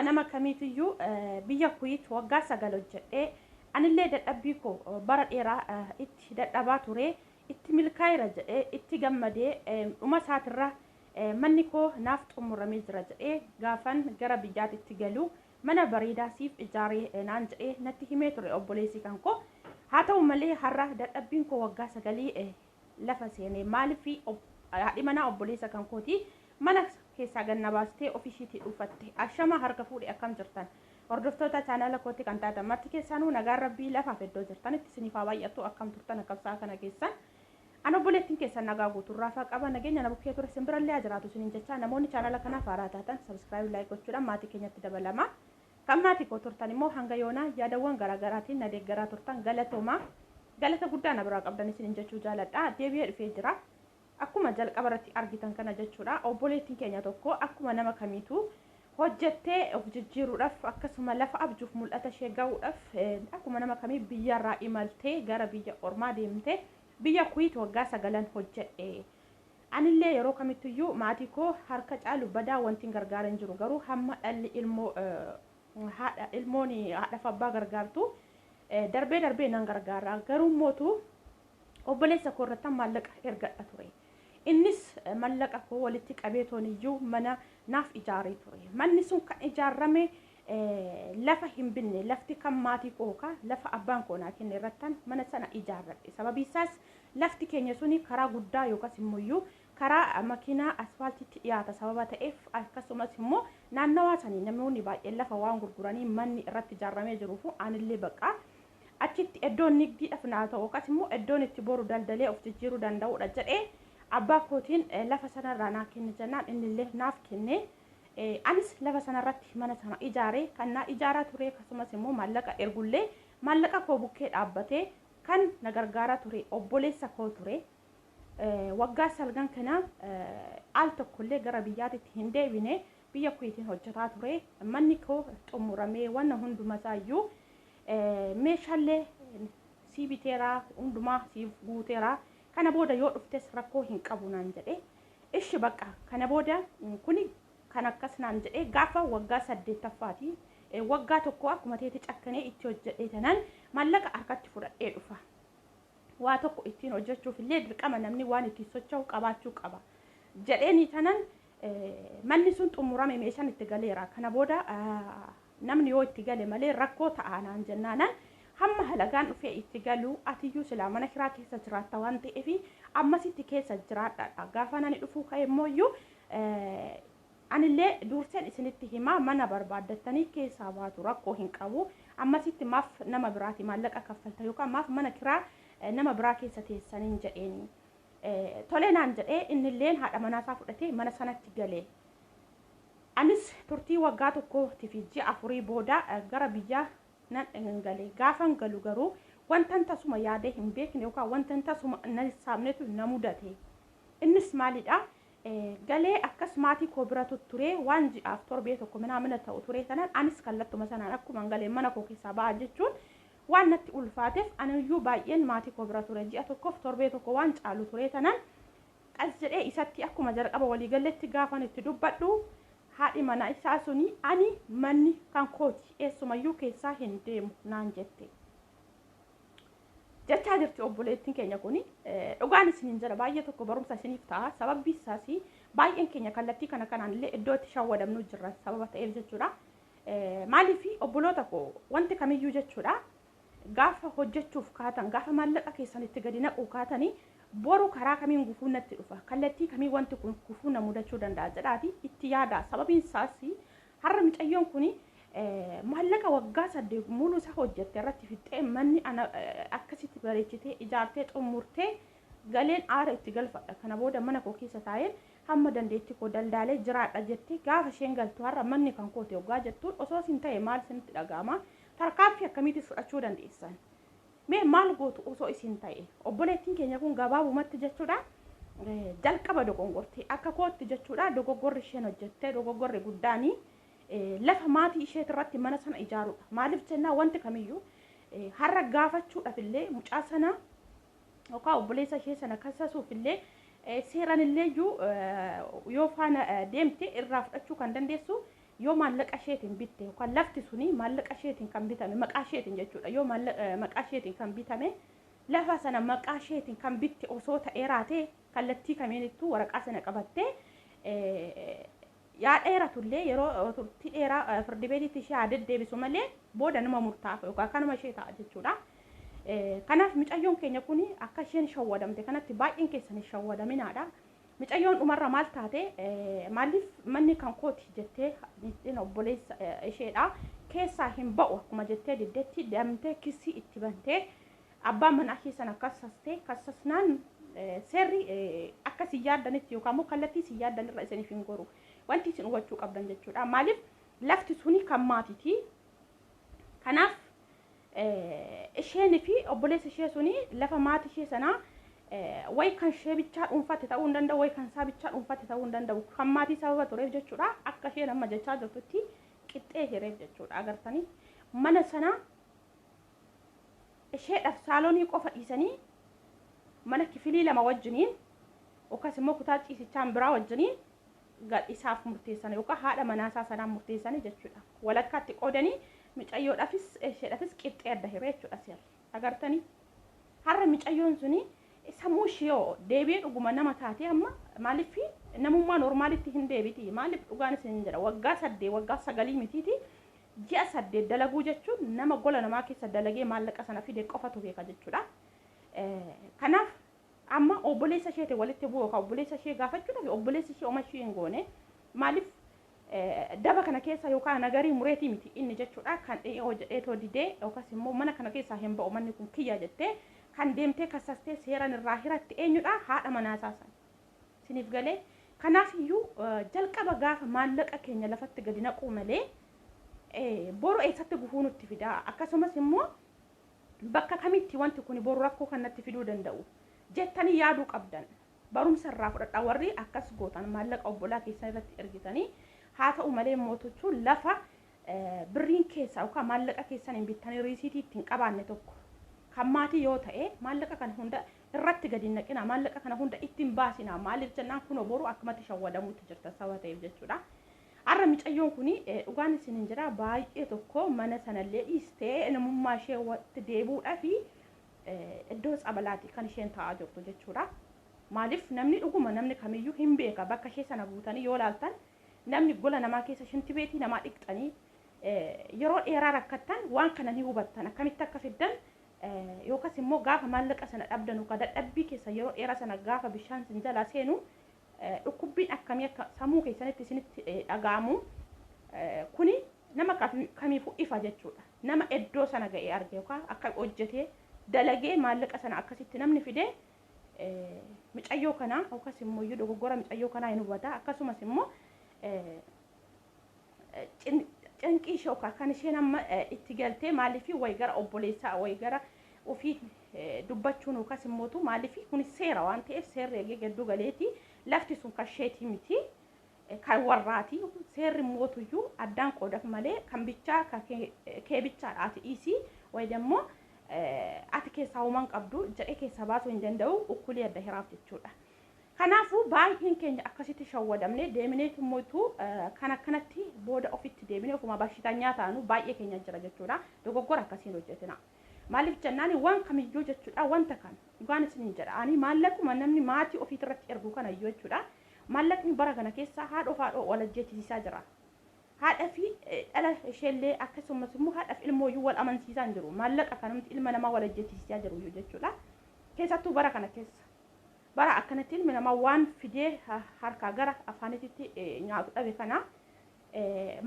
Nama kamiitiyyuu biyya Kuwait waggaa 9 hojjedhee, anillee dadhabbii koo bara dheeraa itti dadhabaa ture itti milkaa'eera jedhee itti gammadee, dhuma isaatirra manni koo naaf xumuramee jira jedhee gaafan gara biyyaatitti galu mana bareedaa siif ijaaree naan jedhee natti himee ture obboleessi kan koo. Haa ta'u malee har'a dadhabbiin koo waggaa 9 lafa seenee. Maaliif? Haadhi manaa obboleessa kan kooti mana keessaa ganna baastee ofishiitii dhufatte. Ashama, harka fuudhe, akkam jirtan? Hordoftoota chaanala kootti kan taatan marti keessaanuu nagaan Rabbii lafaaf iddoo jirtanitti isiniif haa baay'attu. Akkam turtan? Akkam sa'a kana keessan? An obboleettiin keessan nagaa guuturraa qaba, nageenya na bukkee ture simbirallee haa jiraatu isiniin jecha. Namoonni chaanala kanaaf haaraa taatan subscribe, like gochuudhaan maatii keenyatti dabalama. Kan maatii koo turtan immoo hanga yoonaa yaadawwan garaagaraatiin na deeggaraa turtan galatoomaa, galata guddaa na biraa qabdan isiniin jechuu jaaladha. Deebi'ee dhufee jira. Akkuma jalqaba irratti argitan kana jechuudha, obboleettiin keenya tokko akkuma nama kamiitu hojjettee of jijjiiruudhaaf, akkasuma lafa abjuuf mul'ata ishee ga'uudhaaf, akkuma nama kamii biyyarraa imaltee gara biyya ormaa deemtee biyya Kuwait waggaa 9 hojjedhe. Anillee yeroo kamittiyyuu maatii koo harka caalu badaa wanti hin gargaaran jiru, garuu hamma dhalli ilmoo haadha ilmoon haadhaaf abbaa gargaartu darbee darbee nan gargaara, garuu mootu obboleessa koo irratti maallaqa ergadha ture. Innis mallaqa koo walitti qabee tooniyyuu mana naaf ijaaree ture. Manni sun kan ijaarame lafa hin binne, lafti kan maatii koo ka lafa abbaan koo naa kenne irrattan mana sana ijaarradhe. Sababii isaas lafti keenya suni karaa guddaa yookaas immoo karaa makiinaa asfaaltiitti dhiyaata sababa ta'eef, akkasumas immoo naannawaa sanii namoonni baay'een lafa waan gurguranii manni irratti ijaaramee jiruufu, anillee bakka achitti iddoon nigdiidhaaf naa ta'u yookaas immoo iddoon itti boru daldalee of jijjiiruu danda'udha jedhee abbaa kootiin lafa sanarraa naa kenne jennaan, innillee naaf kenne. Anis lafa sanarratti mana sana ijaaree kan naa ijaaraa ture, akkasumas immoo maallaqa ergullee maallaqa koo bukkee dhaabbatee kan na gargaaraa ture obboleessa koo ture. Waggaa 9 kana al tokkollee gara biyyaatitti hin deebine, biyya Kuweetiin hojjetaa ture. Manni koo xumuramee wanna hundumasaayyuu meeshaalee sii biteeraa, hundumaa siif guuteeraa, kana booda yoo dhuftes rakkoo hin qabu naan jedhe. Ishi bakka kana booda kuni kan akkas naan jedhe gaafa waggaa 8ffaati. Waggaa tokko akkuma teeti cakkanee itti hojjedhe tanan maallaqa harkatti fudhadhee dhufa. Waa tokko ittiin hojjechuuf illee dirqama namni waan ittiin socho'u qabaachuu qaba. Jedheeni tanan manni sun xumurame, meeshaan itti galeera. Kana booda namni yoo itti gale malee rakkoo ta'a naan jennaanan, hamma halagaan dhufee itti galu atiyyuu silaa mana kiraa keessa jiraatta waan ta'eef ammasitti keessa jiraadhaadha. Gaafa nani dhufuu ka'e immoo anillee durseen isinitti himaa, mana barbaaddattanii keessaa baatu, rakkoo hin qabu. Ammasitti maaf nama biraati maallaqa kaffalta yookaan maaf mana kiraa nama biraa keessa teessaniin jedheeni. Tolee naan jedhee, innilleen haadha manaasaa fudhatee mana sanatti galee. Anis turtii waggaa 1 fi ji'a 4 booda gara biyyaa nan galee. Gaafan galu garuu wantan tasuma yaadee hin beekne yookaan wantan tasuma na saamnetu na mudate. Innis maalidha? Galee akkas maatii koo bira ture, waan ji'aaf torbee tokko minaamina ta'u ture sanaan anis kallattuma sanaan akkuma galee mana koo keessaa ba'a jechuun waan natti ulfaateef, aniyyuu baay'een maatii koo bira ture, ji'a 1f torbee 1 waan caalu ture sanaan qas jedhee isatti akkuma jalqaba waliigalletti gaafan itti dubbadhu, haadhi mana isaa suni "Ani manni kan kooti, eessumayyuu keessaa hin deemu" naan jette. Jechaa jirti obboleettiin keenya kuni. Dhugaan isiniin jira, baay'ee tokko barumsa isiniif ta'a. Sababbi isaas baay'een keenya kallattii kana kanaan illee iddoo itti shawwadamnu jirra sababa ta'eef jechuudha. Maaliif obboloota koo, wanti kamiyyuu jechuudha, gaafa hojjechuuf kaatan, gaafa maallaqa keessan itti gadi naquu kaatanii, boru karaa kamiin gufuu natti dhufa, kallattii kamii wanti kun gufuu na mudachuu danda'a jedhaati itti yaada. Sababiin isaas har'a mucayyoon kuni maallaqa waggaa 8 muluu isaa hojjette irratti fixxee manni akkasitti bareechitee ijaartee xumurtee galeen aara itti galfadha, kana booda mana koo keessa taa'een hamma dandeettii koo daldaalee jiraadha jettee gaafa isheen galtu, har'a manni kan kooti hoggaa jettuun osoo isin ta'e maal isinitti dhaga'ama? Tarkaanfii akkamiitis fudhachuu dandeessan? Mee maal gootu osoo isin ta'e? Obboleettiin keenya kun gabaabumatti jechuudha jalqaba dogongorte. Akka kootti jechuudha, dogoggorri isheen hojjette dogoggorri guddaanii lafa maatii isheetirratti mana sana ijaaruudha. Maaliif jennaa, wanti kamiyyuu har'a gaafachuudhaaf illee, mucaa sana yookaan obboleessa ishee sana kassasuuf illee, seeraan illee iyyuu yoo faana deemte irraa fudhachuu kan dandeessu Yoo maallaqa isheetiin bitte yookaan lafti suni maallaqa isheetiin kan bitame maqaa isheetiin jechuudha. Yoo maqaa isheetiin kan bitame lafa sana maqaa isheetiin kan bitte osoo ta'ee raatee kallattii kamiinittuu waraqaa sana qabattee yaa dheeratullee yeroo turtii dheeraa firdi beetitti ishee haa deddeebisu malee booda nama murtaa'a yookaan kanuma ishee ta'a jechuudha. Kanaaf mucayyoon keenya kun akka isheen shawwadamte kanatti baay'een keessan hin shawwadaminaadha. Mucayyoon dhumarra maal taate, maaliif manni kan kooti jettee obboleessa isheedha keessaa hin ba'u akkuma jettee diddetti deemtee kisii itti bantee abbaan manaa ishee sana kassastee kassasnaan seerri akka si yaaddanitti yookaan immoo kallattii si yaaddanirra isiniif hin goru. Wanti isin hubachuu qabdan jechuudha. Maaliif lafti suni kan maatiiti. Kanaaf isheenii fi obboleessi ishee suni lafa maatii ishee sanaa wayi kan ishee bichaa dhuunfatte ta'uu hin danda'u, wayi kan isaa bichaa dhuunfatte ta'uu hin danda'u. Kan maatii sababa tureef jechuudha. Akka isheen amma jechaa jirtutti qixxee hireef jechuudha. Agartanii mana sana isheedhaaf saaloonii qofa dhiisanii mana kifilii 2 wajjiniin yookaas immoo kutaa ciisichaan biraa wajjiniin isaaf murteessan yookaan haadha manaasaa sanaan murteessanii jechuudha. Walakkaatti qoodanii mucayyoodhaafis isheedhaafis qixxee adda hiree jechuudha seerri. Agartanii har'a mucayyoon suni sammuu ishee yoo deebi'ee dhuguma nama taate amma maaliif namummaa normaalitti hin deebiti, maaliif dhugaan isin jedha waggaa 8 waggaa 9 mitiiti ji'a 8 dalaguu jechuun nama gola namaa keessa dalagee maallaqa sana fide qofatu beeka jechuudha. Kanaaf amma obboleessa isheetiin walitti bu'u yookaan obboleessa ishee gaafachuudhaaf obboleessi ishee oma ishee hin goone, maaliif daba kana keessa yookaan nagarii mureetii miti inni jechuudha kan dhiyoo jedheetoo didee yookaas immoo mana kana keessaa hin ba'u manni kun kiyya jettee kan deemtee kassastee seeran irraa hiratti eenyudha haadha manaasaa sana. Isiniif galee kanaaf iyyuu jalqaba gaafa maallaqa keenya lafatti gadi naquu malee boru eessatti gufuu nutti fidaa, akkasumas immoo bakka kamitti wanti kun boru rakkoo kan natti fiduu danda'u jettanii yaaduu qabdan. Barumsa irraa fudhadhaa warri akkas gootan maallaqa obbolaa keessan irratti ergitanii. Haa ta'u malee mootichuun lafa birriin keessa yookaan maallaqa keessan hin bittanii riisiitii ittiin qabaanne tokko kan maatii yoo ta'e maallaqa kana hunda irratti gadi hin naqina, maallaqa kana hunda ittiin baasina. Maaliif jennaan kunoo boru akkumatti shawwadamuutti jirta saba ta'eef jechuudha. Har'a mucayyoon kun dhugaan isin hin jira baay'ee tokko mana sanallee dhiistee namummaa ishee watti deebi'uudhaa fi iddoo tsabalaati kan isheen taa'aa jirtu jechuudha. Maaliif namni dhuguma namni kamiyyuu hin beeka bakka ishee sana buutanii yoo laaltan namni gola namaa keessa shinti beetii namaa dhiqxanii yeroo dheeraa rakkattan waan kana ni hubattan akkamitti akka fiddan yookaas immoo gaafa maallaqa sana dhabdan yookaan dadhabbii keessa yeroo dheeraa sana gaafa bishaan sin jalaa seenu dhukkubbiin akkamii akka sammuu keessanitti isinitti dhaga'amu kuni nama kamiifuu ifa jechuudha. Nama iddoo sana ga'ee arge yookaan akka hojjetee dalagee maallaqa sana akkasitti namni fidee mucayyoo kanaa yookaas immoo iyyuu dogoggora mucayyoo kanaa hin hubata, akkasumas immoo cinqii ishee yookaan kan isheen amma itti galtee maaliif wayi gara obboleessaa wayi gara ofii dubbachuun yookaas immootu maaliif kun seera waan ta'eef seerri eegee gidduu galeeti lafti sun kan isheetii miti kan warraati, seerri mootuyyuu addaan qoodaf malee kan bichaa kan kee bichaadha ati dhiisii wayi immoo ati keessaa uumaan qabdu jedhee keessaa baasuu hin danda'u ukkulii adda hiraaf jechuudha. Kanaafuu baay'een keenya akkasitti shawwadamnee deemineet immoo kan akkanatti booda ofitti deebinee ofuma bashitanyaa taanu baay'ee keenya jira jechuudha. Dogoggora akkasiin hojjetina. Maaliif jennaan waan kamiyyuu jechuudha wanta kana dhugaan isiniin jedha ani maallaquma namni maatii ofiitirratti ergu kanayyuu jechuudha. Maallaqni bara kana keessa haadhoo haadhoo wal ajjeechisiisaa jira. Haadha fi dhala isheellee akkasumas immoo haadha fi ilmooyyuu wal amansiisaa hin jiru. Maallaqa kanumti ilma namaa wal ajjeechisiisaa jiru jechuudha. Keessattuu bara kana keessa. Bara akkanatti ilmi namaa waan fidee harkaa gara afaanitti nyaatu dhabe kana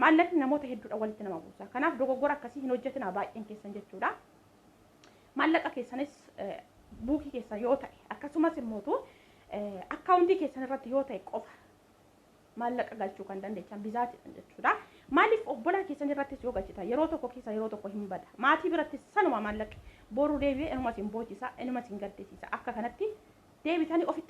maallaqni namoota hedduudha walitti nama buusa. Kanaaf dogoggora akkasii hin hojjetinaa baay'een keessan jechuudha. Maallaqa keessanis buukii keessan yoo ta'e akkasumas immootu akkaawuntii keessan irratti yoo ta'e qofa maallaqa galchuu kan dandeechan bizaatiidhaan jechuudha. Maaliif obbolaa keessan irrattis yoo galchitan yeroo tokko keessa yeroo tokko hin bada. Maatii birattis sanuma maallaqi boru deebi'ee inuma isin boochisa inuma isin gaddisiisa. Akka kanatti deebitanii ofitti